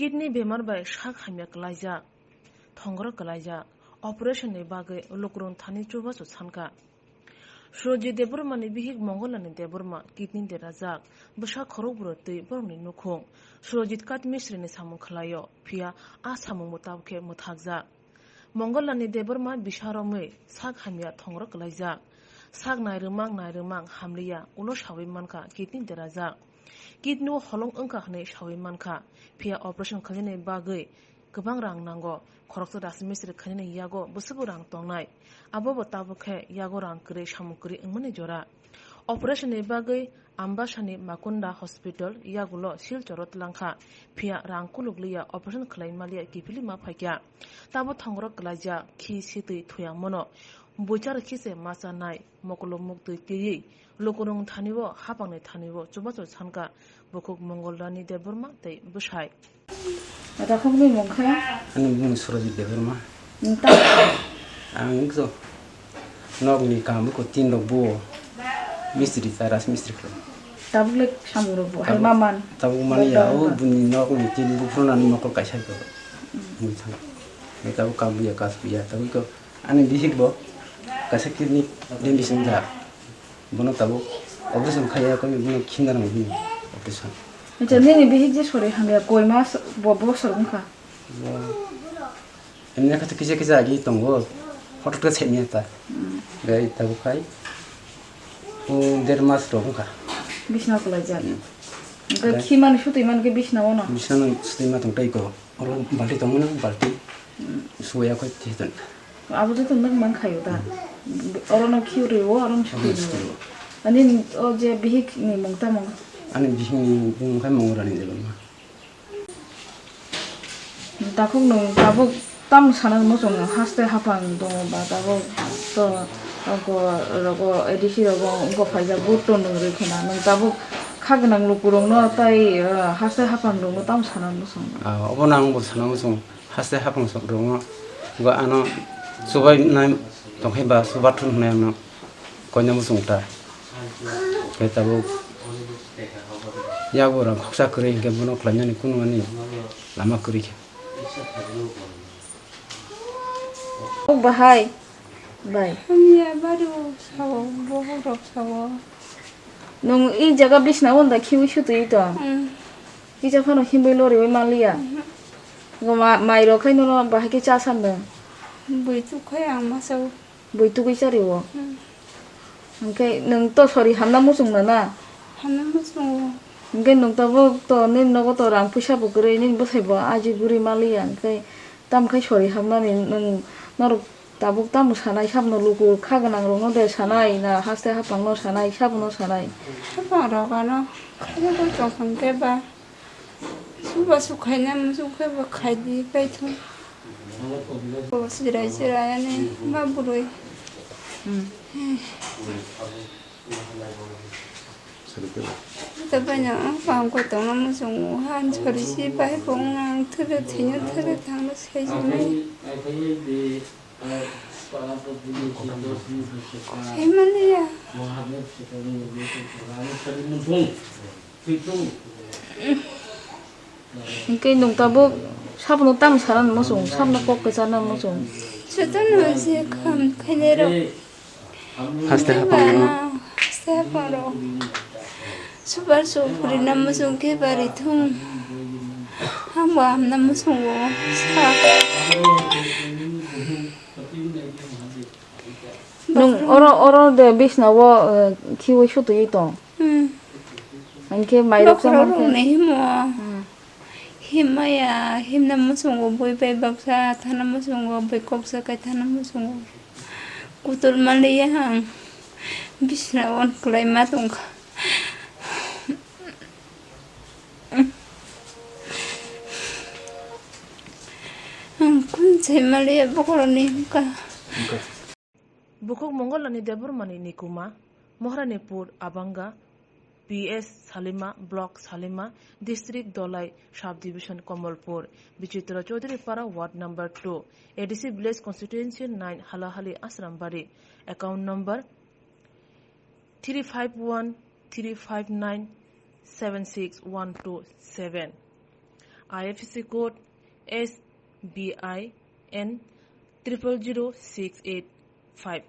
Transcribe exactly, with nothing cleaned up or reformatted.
Kidney bemar bai sak hamya kwlaijak, thongro kwlaijak, operation ni bagwi lukurung thani chubachu sankha. Surojit Debbarma ni bihik Mongolani Debbarma kidney derajak, bwsa khorokbrwi twi borokni nukhung. Surojit Kait Misri ni samung khwlaio, phiya a samung bo tabukhe mwthakjak. Mongolani Debbarma bisa romwi sak hamya thongro kwlaijak. Sak nairwmang nairwmang hamliya ulo sawi mankha kidney derajak. Kidney o holong wngkha hwnwi sawi mankha, phiya operation khlainani bagwi kwbang rang nango. Khoroksa rajmistri khainani yago bwswkbo rang tongnai. Abobo tabukhe yago rang kwrwi samung kwrwi wngmani jora. Operation ni bagwi Ambasani Makunda Hospital yagulo Silchoro tlangkha, phiya rang kulukliya operation khlai maliya kiphilwi ma phaikha. Tabo thongro kwlaijak, khi sitwi thuyang mano. Buichar khise ma chanai, mokolo muktwi twiwi, lukurung thanibo, hapangni thanibo chubachu sankha, bukhuk Mongol Rani Debbarma tei bwsai. Takhukni mung khe? Ani mung Surajit Debbarma. Nta. Ang so nokni kam ko tin rok bo mistri ta, raj mistri khlai. Tabuk le samung rok bo hai Tabuk, maman. Tabuk mani ya, o buni nokni tin buphuru nani mokol kaisa ko. Mui thang. Tabuk kam ya, kas ya, tabuk ko ani bihik bo kaisa kidney damage wngkha. Bono tabuk operation khaiya kami, bono khinda nang bini operation. Acha, nini bihik je sori hamya koi mas bo, bosor wngkha? Bo, emne kha kisa kisa agi tongo, hotot khe semiya ta. Gai tabuk khai, o der mas rok wngkha. Bisna kwlaijak. Gai khimani sutwi man khe bisna ono? Bisna sutwi ma tong tai ko. Oro balti tongmani balti suya koi thithon. Abo joto nwk man khayo da. Oro no khiu rwo, oro no sukhi rwo. Ani o je bihik ni mung tamo? Ani bihik ni mung khai Mongol Rani Debbarma. Takhuk nung tabuk tam sana muchung haste hapang dong ba tabuk to ko rogo A D C rogo ko phaijak vote to nung rikhe na nung tabuk kha gwnang lukurok no tai haste hapang rok no tam sana muchung. Obo nang bo sana muchung. Haste hapang sok rongo, go ano chubai nai tongkhai ba chubathun hwnwi ano koina muchung ta. Khe tabuk yago rang khoksa kwrwi hinkhe bono khlainani kunu ani lama kwrwi khe. O bahai, bai. Hamya baru sao, bohok rok sao. Nung i jaga bisna wanda khiwi sutwi tong. Hmm. Kisa phano himbai loriwi manliya. Mhm. Go ma-, mai rok khai nono bahai khe cha sando. Bui tuk khai ang masa o. Bui tugui chari o. Hmm. Hingke nung to sori hamna muchung na na? Hamna muchung o. Hingke nung tabuk to nini nogo to rang puisa bo kwrwi, nini bwsai bo aji buri manliya. Hingke tam khai sori hamnani nung norok tabuk tamo sanai, sabno luku kha gwnang rokno de sanai, na haste hapang no sanai, sabono sanai. Hapang rok ano khaina bo tong khe ba. Suba su khaina muchung khe bo khai di paithung. Bo chirai chirai ani ma burui. Hmm. Tabano ang pang ko tongna muchung o, han chori si bai ko ang thele thino thele thangno sai jini. Himaniya. Hingke nung tabuk sabno tamo sana muchung, sabno kok kecharna muchung. Jotono je kham khainai rok. Haste hapang rok. Haste hapang rok. Subar supuri na muchung khe bari thung. Hamba hamna muchung o. Sa. Nung oro, oro de bisna o, eh, khiwi sutwi tong. Hmm. Hingke mai rok Bokhorok chama rok khe. Ni himo. Hmm. Himaya, himna muchungo bui bai baksa, thana muchungo bui koksa kai thana muchungo. Kutul maliya ang. Bisna on kulai ma tongkha. Ang kun sai maliya bokhorok ni himka. Bukhuk Mongol Rani Debbarmani nikuma, Moharanipur Abanga, P S Salima, Block Salima, District Dolai, Sub Division Komolpur, Bichitra Chaudhary Para, Ward number two, A D C Village Constituency nine, Halahali Asrambari, account number three five one three five nine seven six one two seven. I F S C code S B I N triple zero six eight five.